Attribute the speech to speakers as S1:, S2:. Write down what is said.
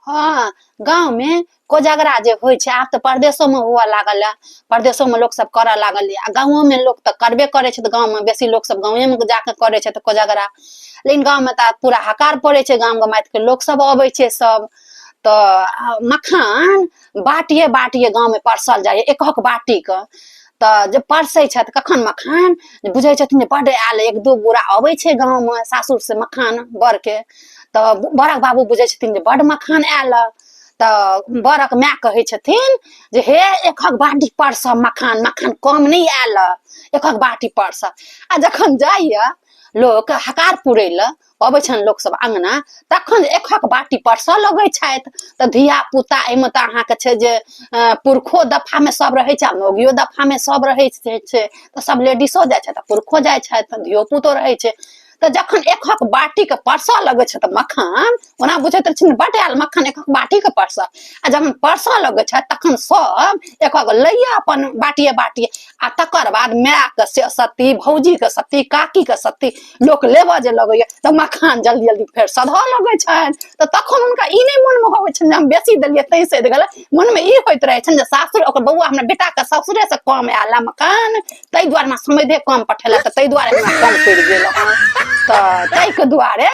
S1: हँ, गाँवमे कोजगरा जे होइ छै, आब तऽ परदेशोमे हुअ लागल यऽ। परदेशोमे लोक सब करऽ लागल यऽ आ गाँवोमे लोक तऽ करबे करै छै। तऽ गाँवमे बेसी लोक सब गाँवेमे जाकऽ करै छै तऽ कोजगरा। लेकिन गाँवमे तऽ आब पूरा हकार पड़ै छै, गाम गमातिके लोक सब अबै छै सब। तऽ मखान बाटिये बाटिये गाँवमे परसल जाइए, एकहक बाटीके। तऽ जे परसै छथि कखन मखान, बुझै छथिन जे बड्ड आयल, एक दू बोरा अबै छै गाँवमे सासुरसँ मखान बरके। तऽ बरक बाबू बुझै छथिन जे बड्ड मखान आयल हँ। तऽ बरक माय कहै छथिन जे हे, एकहक बाटी परसऽ मखान, मखान कम नहि आयल हँ, एकहक बाटी परसऽ। आ जखन जाइए लोक हकार पुरै लए, अबै छनि लोकसभ अङ्गना, तखन एकहक बाटी परसऽ लगै छथि। तऽ धिया पुता, एहिमे तऽ अहाँके छै जे पुरखो दफामे सब रहै छै आ मौगियो दफामे सब रहै छै। तऽ सब लेडीसो जाइ छथि आ पुरखो जाइ छथि, धियो पुतो रहै छै। तऽ जखन एकहक बाटीके परसऽ लगै छै तऽ मखान ओना बुझैत रहै छै ने बड्ड आयल मखान, एकहक बाटीके परसऽ। आ जखन परसऽ लगै छै तखन सब एकहक लैया अपन बाटिये बाटिये। आ तकर बाद मायके से सती, भौजीके सती, काकीके सती लोक लेबऽ जे लगैया तऽ मखान जल्दी जल्दी फेर सधऽ लगै छनि। तऽ तखन हुनका ई नहि मोनमे होबै छनि जे हम बेसी देलियै तैं सधि गेलै। मनमे ई होइत रहै छनि जे सासुर ओकर बौआ, हमरा बेटाके सासुरेसँ कम आयल हँ मखान, ताहि दुआरे हमरा समैधे कम पठेलक, ताहि दुआरे हमरा कम पड़ि गेल हँ। तऽ ताहिके दुआरे